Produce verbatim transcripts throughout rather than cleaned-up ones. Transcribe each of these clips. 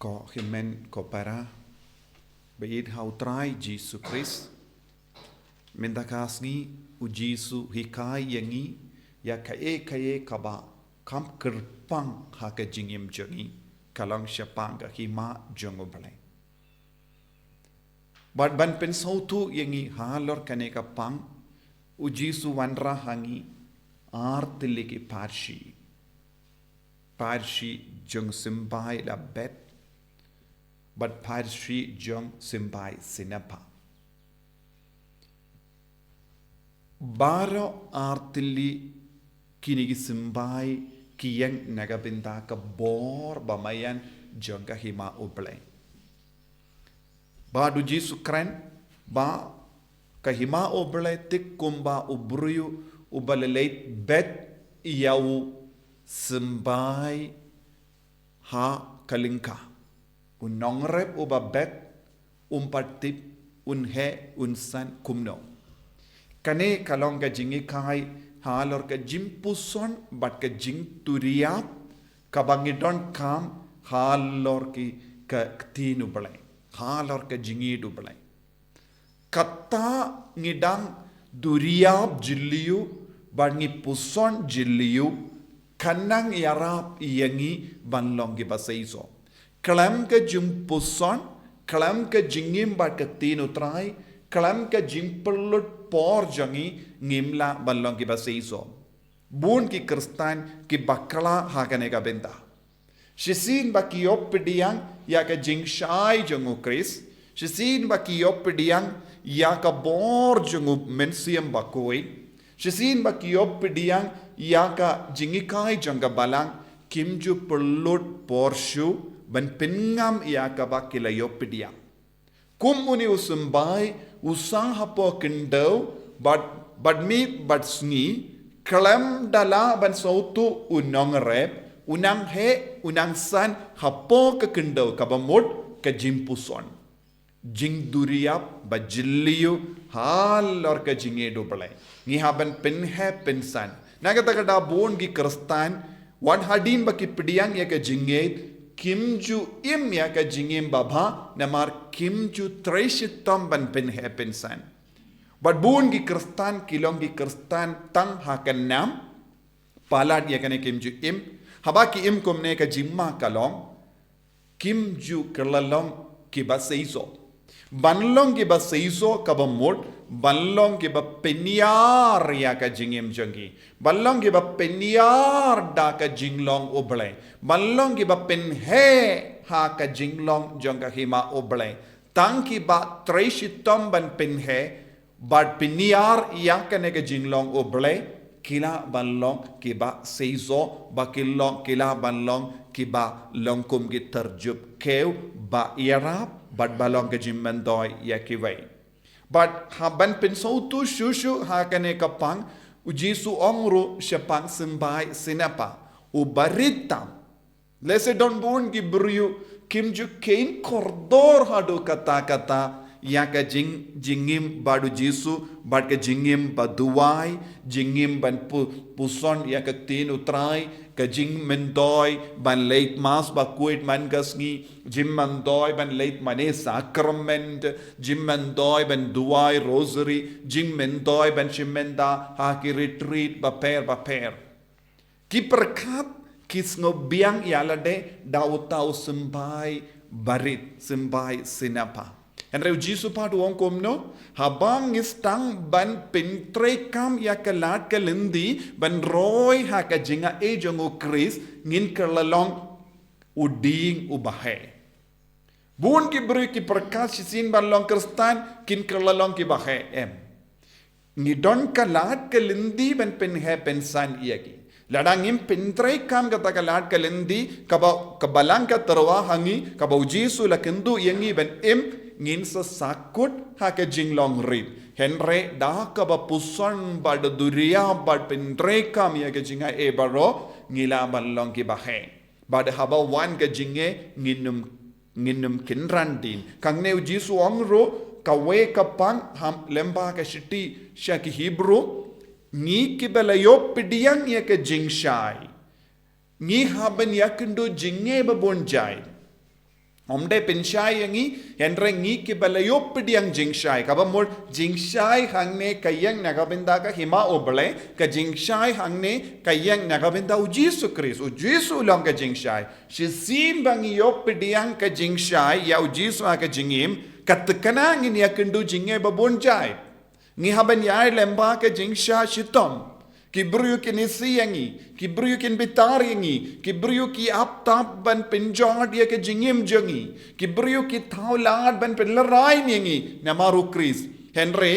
Ko hynmen ko para ba ïeit ha u Trai Jisu Khrist, mynta ka sngi u Jisu hikai ïa ngi ïa kaei kaei kaba kam kyrpang ha ka jingim jong ngi, ka long shaphang ka hima jong U Blei. Bad ban pynsngewthuh ïa ngi halor kane ka pang, u Jisu wanrah ha ngi ar tylli ki pharshi. Pharshi jong symbai la bet, bad pharshi jong symbai synapha. Baroh ar tylli kine ki symbai ki ïeng na ka bynta ka bor ba maïan jong ka hima U Blei. Bad u Jisu kren ba ka hima U Blei thik kumba u briew uba la leit bet ïa u symbai ha ka lyngkha. U nongrep uba bet um pat tip un heh un san kumno. Kane ka long ka jinghikai halor ka jingpuson bad ka jingduriap kaba ngi donkam halor ki ka ktien U Blei, halor ka jingïeit U Blei. Kata ngi dang duriap jylliew bad ngi puson jylliew, kan nang ïarap ïa ngi ban long kiba seisoh. Khlem ka jingpuson, khlem ka jingim bad ka ktien U Trai, khlem ka jingpynlut por jong ngi, ngim lah ban long kiba seisoh. Bun ki Khristan ki bakla ha kane ka bynta. Shisien ba ki ïoh pdiang ïa ka jingshai jong u Khrist, shisien ba ki ïoh pdiang ïa ka bor jong u Mynsiem Bakhuid, shisien ba ki ïoh pdiang ïa ka jinghikai jong ka Balang, kim ju pynlut por shuh ban pynngam ïa kaba ki la ïoh pdiang. Kum une u symbai u sah hapoh khyndew bad, bad miet bad sngi, khlem da lah ban sngewthuh u nongrep, u nang heh, u nang san hapoh ka khyndew, kaba mut ka jingpuson, jingduriap ba jylliew halor ka jingïeit U Blei. Ngi hap ban pynheh pynsan. Na kata ka daw bun ki Khristan, wat hadien ba ki pdiang ïa ka jingïeit, kim ju im ïa ka jingim babha, namar kim ju trei shitom ban pynheh pynsan. Bad bun ki Khristan ki long ki Khristan tang ha ka nam. Palat ïa kane kim ju im. Haba ki im kumne ka jingma ka long, kim ju kylla long kiba seisoh. Ban long kiba seisoh kaba mut, ban long kiba pynïar ïa ka jingim jong ki. Ban long kiba pynïar da ka jinglong U Blei. Ban long kiba pynheh ha ka jinglong jong ka hima U Blei. Tang kiba trei shitom ban pynheh bad pynïar ïa kane ka jinglong U Blei, ki lah ban long kiba seisoh, ba ki long, ki lah ban long kiba long kum ki tyrjup kiew ba ïarap bad ba long ka jingmyntoi ïa kiwei. Bad hap ban pynsngewthuh shuh shuh ha kane ka pang, u Jisu ong ruh shaphang symbai synapha, u barit tam. Lehse don bun ki briew kim ju kheiñ kordor haduh katta katta ïa ka jing, jingim bad u Jisu, bad ka jingim ba duwai, jingim ban pu, puson ïa ka ktien U Trai, ka jingmyntoi ban leit Mass bakhuid man ka sngi, jingmyntoi ban leit mane sakrament, jingmyntoi ban duwai rosary, jingmyntoi ban shim bynta ha ki retreat bapher bapher. Ki pyrkhat, ki sngewbiang ïa lade da uta u symbai barit, symbai synapha. Hynrei u Jisu pat u ong kumno, haba ngi sdang ban pyntreikam ïa ka lad ka lynti, ban roi ha ka jingai jong u Khrist, ngin kylla long u dieng uba heh. Bun ki briew ki pyrkhat shisien ban long Khristan, kin kylla long kiba heh, em. Ngi don ka lad ka lynti ban pynheh pynsan ïa ki. Lada ngim pyntreikam kata ka lad ka lynti, kaba, ka Balang ka tyrwa ha ngi, kaba u Jisu la kyntu ïa ngi ban im, ngin sa sahkut ha ka jinglong rit. Hynrei da kaba puson bad duriap bad pyntreikam ïa ka jingai baroh, ngi lah ban long kiba heh. Bad haba wan ka jingeh, ngin ym, ngin ym kynran dien. Hangne u Jisu u ong ruh, kawei ka pang ha lyngba ka shithi sha ki Hebru, ngi kiba la ïoh pdiang ïa ka jingshai, ngi hap ban ïakynduh jingeh ba bun jait. Ym dei pynshai ïa ngi, hynrei ngi kiba la ïoh pdiang jingshai. Kaba mut jingshai hangne ka ïeng na ka bynta ka hima U Blei, ka jingshai hangne ka ïeng na ka bynta U Jisu Khrist. U Jisu u long ka jingshai. Shisien ba ngi ïoh pdiang ka jingshai ïa U Jisu ha ka jingim, ka thikna ngin ïakynduh jingeh ba bun jait. Ngi hap ban ïai lem bad ka jingshah shitom. Ki briew kin isih ïa ngi, ki briew kin bitar ïa ngi, ki briew ki ap tap ban pynjot ïa ka jingim jong ngi, ki briew ki thaw lad ban pynlehraiñ ïa ngi namar U Khrist. Hynrei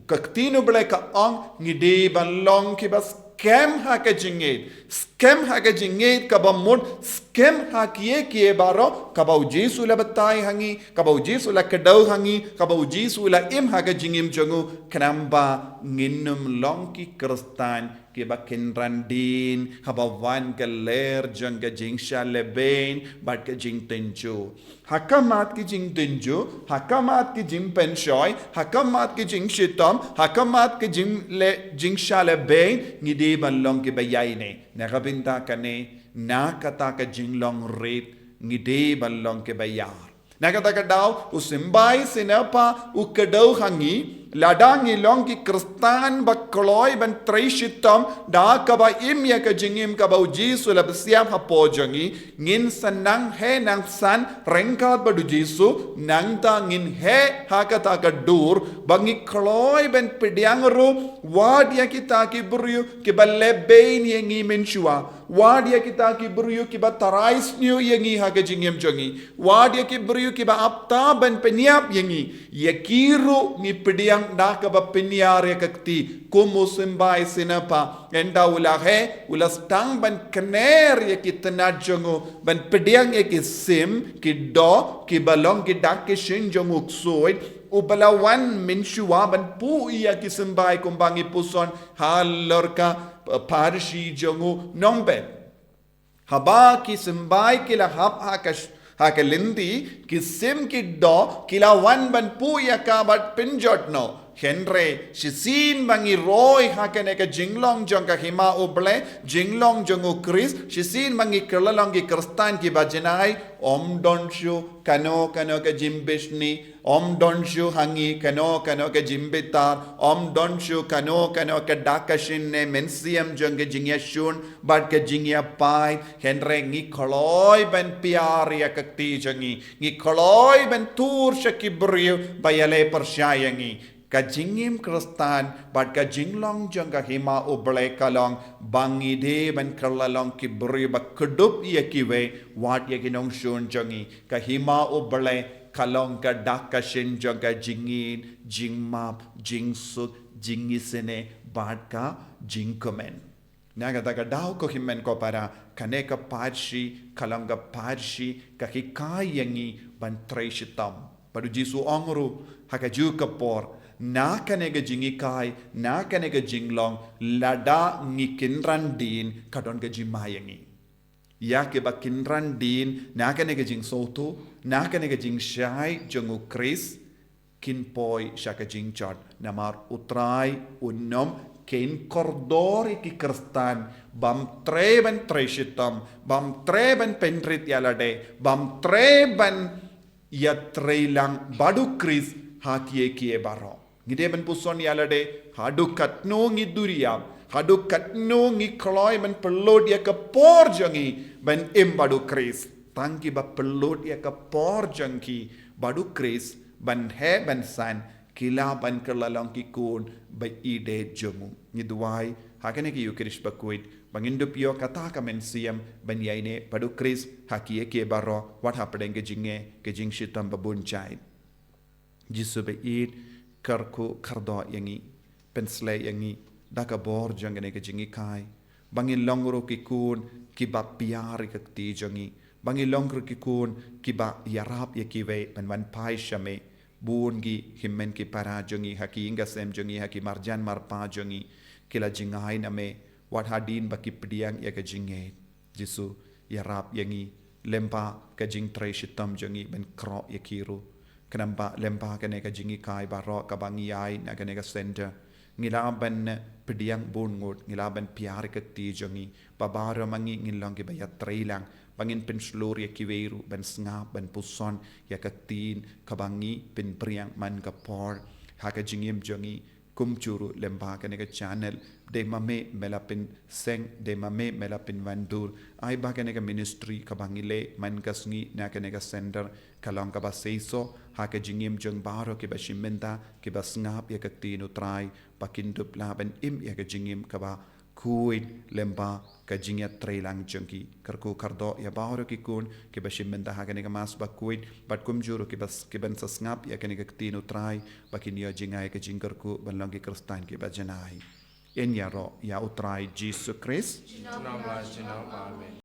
ka Ktien U Blei ka ong ngi dei ban long kiba skhem ha ka jingngeit. Skhem ha ka jingngeit kaba mut, skhem ha kiei kiei baroh kaba U Jisu u la batai ha ngi, kaba U Jisu u la kdew ha ngi, kaba U Jisu u la im ha ka jingim jong u, khnang ba ngin ym long ki Khristan kiba kynran dien haba wan ka lyer jong ka jingshah lehbeiñ bad ka jingtynjuh. Ha khmat ki jingtynjuh, ha khmat ki jingpynshoi, ha khmat ki jingshitom, ha khmat ki jingle-, jingshah lehbeiñ, ngi dei ban long kiba ïaineh. Na ka bynta kane, na kata ka jinglong rit, ngi dei ban long kiba ïar. Na kata ka daw, U Symbai Synpha u kdew ha ngi, lada ngi long ki Khristan ba kloi ban trei shitom da kaba im ïa ka jingim kaba U Jisu u la pynshai hapoh jong ngi, ngin sa nang heh nang san ryngkat bad U Jisu, nangta ngin heh ha kata ka dur ba ngi kloi ban pdiang ruh wat ïa kita ki briew kiba lehbeiñ ïa ngi mynshuwa. Wat ïa kita ki briew kiba tharai sniew ïa ngi ha ka jingim jong ngi. Wat ïa ki briew kiba ap tap ban pynïap ïa ngi. Ïa ki ruh ngi pdiang da kaba pynïar ïa ka kti. Kum U Symbai Synpha. Ynda u la heh, u la sdang ban kner ïa ki tnat jong u, ban pdiang ïa ki sim, ki doh, kiba long ki dak ki shin jong u ksuid, uba la wan mynshuwa ban phuh ïa ki symbai kumba ngi puson halor ka, eh, pharshi jong u nongbet. Haba ki symbai ki la hap ha ka sh-, ha ka lynti, ki sim ki doh, ki la wan ban phuh ïa ka bad pynjot noh. Hynrei, shisien ba ngi roi ha kane ka jinglong jong ka hima U Blei, jinglong jong U Khrist, shisien ba ngi kylla long ki Khristan kiba janai, ym don shuh kano kano ka jingbishni, ym don shuh ha ngi kano kano ka jingbitar, ym don shuh kano kano ka dak ka shin ne mynsiem jong ka jingïashun, bad ka jingïapait, hynrei ngi kloi ban pynïar ïa ka kti jong ngi, ngi kloi ban tur sha ki briew ba ïaleh pyrshah ïa ngi. Ka jingim Khristan, bad ka jinglong jong ka hima U Blei ka long, ba ngi dei ban kylla long ki briew ba kdup ïa kiwei, wat ïa ki nongshun jong ngi. Ka hima U Blei, ka long ka dak ka shin jong ka jingïeit, jingmap, jingsuk, jingisynei, bad ka jingkmen. Na kata ka daw ko hynmen ko para, kane ka pharshi, ka long ka pharshi, ka hikai ïa ngi ban trei shitom. Bad U Jisu u ong ruh, ha kajuh ka por, na kane ka jinghikai, na kane ka jinglong, lada ngi kynran dien, ka don ka jingma ïa ngi. Ïa kiba kynran dien, na kane ka jingsngewthuh, na kane ka jingshai jong U Khrist, kin poi sha ka jingjot. Namar U Trai, un ym, kin kordor ïa ki Khristan, bym trei ban trei shitom, bym trei ban pynrit ïalade, bym trei ban ïatrei lang bad U Khrist ha kiei kiei baroh. Ngi dei ban puson ïalade, haduh katno ngi duriap, haduh katno ngi kloi ban pynlut ïa ka por jong ngi, ban im bad U Khrist. Tang kiba pynlut ïa ka por jong ki, bad U Khrist, ban heh ban san, ki lah ban kylla long ki khun, ba ïeit jong u. Ngi duwai, ha kane ka Ïukharist bakhuid, ba ngin dup ïoh kata ka mynsiem, ban ïaineh bad U Khrist, ha kiei kiei baroh, wat hapdeng ka jingeh, ka jingshitom ba bun jait. Jisu baieit, kyrkhu kyrdoh ïa ngi, pynshlei ïa ngi, da ka bor jong kane ka jinghikai. Ba ngin long ruh ki khun, kiba pynïar ïa ka kti jong ngi. Ba ngin long ruh ki khun, kiba ïarap ïa kiwei, ban wan phai sha me. Bun ki hynmen ki para jong ngi, ha ki ïing ki sem jong ngi, ha ki marjan marpa jong ngi. Ki la jngai na me, wat hadien ba ki pdiang ïa ka jingngeit. Jisu, ïarap ïa ngi, lyngba ka jingtrei shitom jong ngi ban khroh ïa ki ruh. Khnang ba lyngba kane ka jinghikai baroh kaba ngi ai na kane ka center. Ngi lah ban pdiang bun ngut, ngi lah ban pdiang ïa ka kti jong ngi, ba baroh ma ngi ngin long kiba ïatreilang, ba ngin pynshlur ïa kiwei ruh ban sngap, ban puson ïa ka ktien kaba ngi pynpriang man ka por ha ka jingim jong ngi. Kumjuh ruh lyngba kane ka channel, dei ma me me la pynseng, dei ma me me la pynwandur, ai ba kane ka ministry kaba ngi leh man ka sngi na kane ka center ka long kaba seisoh ha ka jingim jong baroh kiba shim bynta, kiba sngap ïa ka ktien U Trai, ba kin dup lah ban im ïa ka jingim kaba khuid lyngba ka jingïatreilang jong ki. Kyrkhu kyrdoh ïa baroh ki khun kiba shim bynta ha kane ka mass ba khuid, bad kumjuh ruh kiba s-, kiban sa sngap ïa kane ka ktien U Trai, ba kin ïoh jngai ka jingkyrkhu ban long ki Khristan kiba janai. Yn ïaroh ïa U Trai Jisu Khrist. Junom la junom, amen.